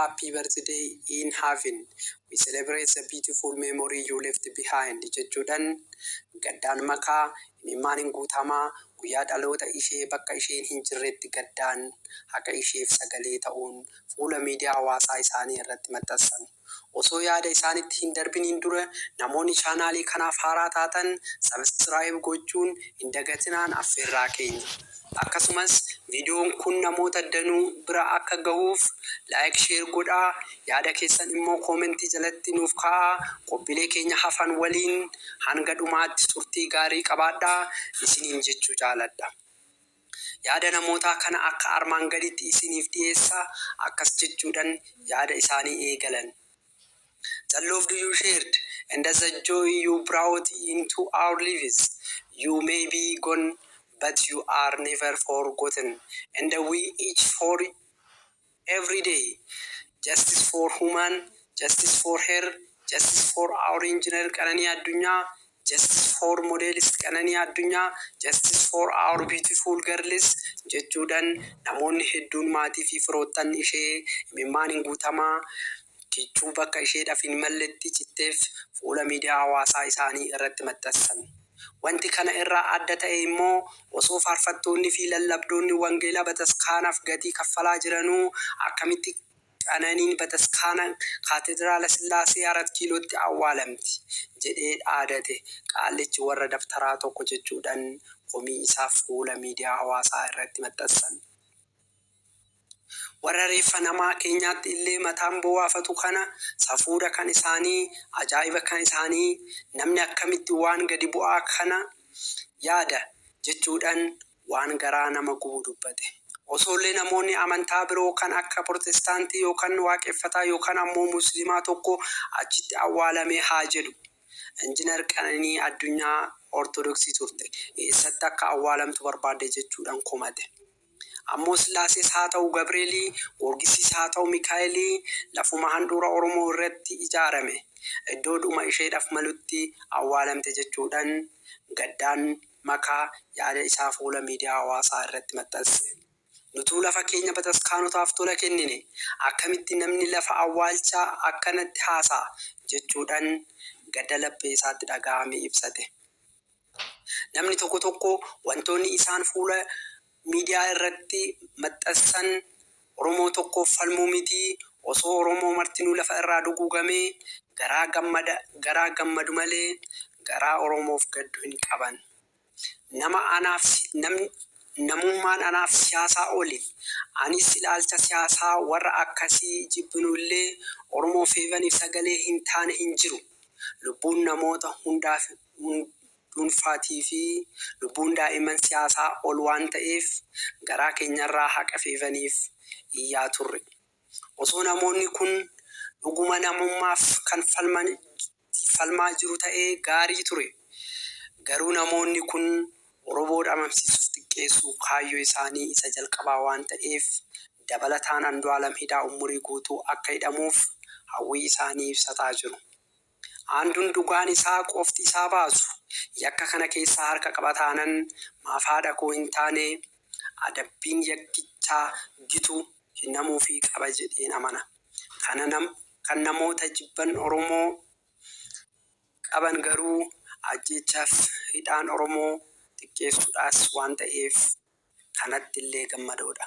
Happy birthday in heaven. We celebrate the beautiful memory you left behind, jechuudhaan gaddaan makaa imimmaaniin guutamaa guyyaa dhaloota ishee bakka isheen hin jirretti gaddaan haqa isheef sagalee ta'uun fuula miidiyaa hawaasaa isaanii irratti maxxansan. Osoo yaada isaanitti hin darbiniin dura, namoonni chaanaalii kanaaf haaraa taatan subscribe gochuun hin dagatinaan affeerraa keenya. Akkasumas viidiyoon kun namoota danuu bira akka gahuuf like, share godhaa, yaada keessan immoo koomentii jalatti nuuf kaa'aa. Qophiilee keenya hafan waliin hanga dhumaatti turtii gaarii qabaadhaa isiniin jechuu jaaladha. Yaada namootaa kana akka armaan gaditti isiniif dhiyeessa. Akkas jechuudhaan yaada isaanii eegalan. "The love you shared and the joy you brought into our lives. You may be gone, but you are never forgotten. And we each for every day. Justice for human, justice for her, justice for our engineer Qananii Addunyaa, justice for modelist Qananii Addunyaa, justice for our beautiful girls," jechuudhaan namoonni hedduun maatii fi firoottan ishee imimmaaniin guutamaa kichuu bakka isheedhaaf hin malletti citteef fuula miidiyaa hawaasaa isaanii irratti maxxansan. Wanti kana irraa adda ta'e immoo, osoo faarfattoonni fi lallabdoonni wangeelaa bataskaanaaf gatii kaffalaa jiranuu akkamitti Qananiin bataskaana Kaatedraala Sillaasee Arat Kiilootti awwaalamti jedhee dhaadate qaallichi warra dabtaraa tokko jechuudhaan komii isaa fuula miidiyaa hawaasaa irratti maxxansan. Warra reeffa namaa keenyaatti illee mataan bowwaafatu kana, safuudha kan isaanii, ajaa'iba kan isaanii, namni akkamitti waan gadi bu'aa kana yaada jechuudhaan waan garaa nama gubu dubbate. Osoollee namoonni amantaa biroo kan akka Protestaantii yookaan Waaqeffataa yookaan ammoo Musliimaa tokko achitti awwaalame haa jedhu. Injiinar Qananii Addunyaa Ortodoksii turte. Eessatti akka awwaalamtu barbaadde jechuudhaan komate. Ammoo Sillaasees haa ta'u Gabreelii, Goorgisiis haa ta'u Mikaa'elii, lafuma handhuura Oromoo irratti ijaarame. Iddoodhuma isheedhaaf malutti awwaalamte jechuudhaan gaddaan makaa yaada isaa fuula miidiyaa hawaasaa irratti maxxanse. Nutuu lafa keenya bataskaanotaaf tola kennine, akkamitti namni lafa awwaalchaa akkanatti haasa'a jechuudhaan gadda laphee isaatti dhaga'ame ibsate. Namni tokko tokko wantoonni isaan fuula miidiyaa irratti maxxansan Oromoo tokkoof falmuu miti, osoo Oromoo martinuu lafa irraa duguugamee garaa gammada garaa gammadu malee garaa Oromoof gaddu hin qaban. Nama anaaf namni namummaan anaaf siyaasaa oli. Anis ilaalcha siyaasaa warra akkasii jibbinu illee Oromoo Feevaniif sagalee hin taane hin jiru. Lubbuun namoota hundaaf dhuunfaatii fi lubbuun daa'imman siyaasaa ol waan ta'eef garaa keenyarraa haqa Feevaniif iyyaa turre. Osoo namoonni kun dhuguma namummaaf kan falmaa jiru ta'ee gaarii ture. Garuu namoonni kun Oromoo dhabamsiisuuf xiqqeessuu kaayyoo isaanii isa jalqabaa waan ta'eef, dabalataan Andu'aalam hidhaa umurii guutuu akka hidhamuuf hawwii isaanii ibsataa jiru. Aanduun dhugaan isaa qofti isaa baasu yakka kana keessaa harka qaba taanan, maaf haadha koo hin taane, adabbiin yakkichaa gitu kennamuufii qaba jedheen amana. Kan namoota jibban Oromoo qaban garuu ajjeechaaf hidhaan Oromoo xiqqeessuudhaas waan ta'eef kanatti illee gammadoodha.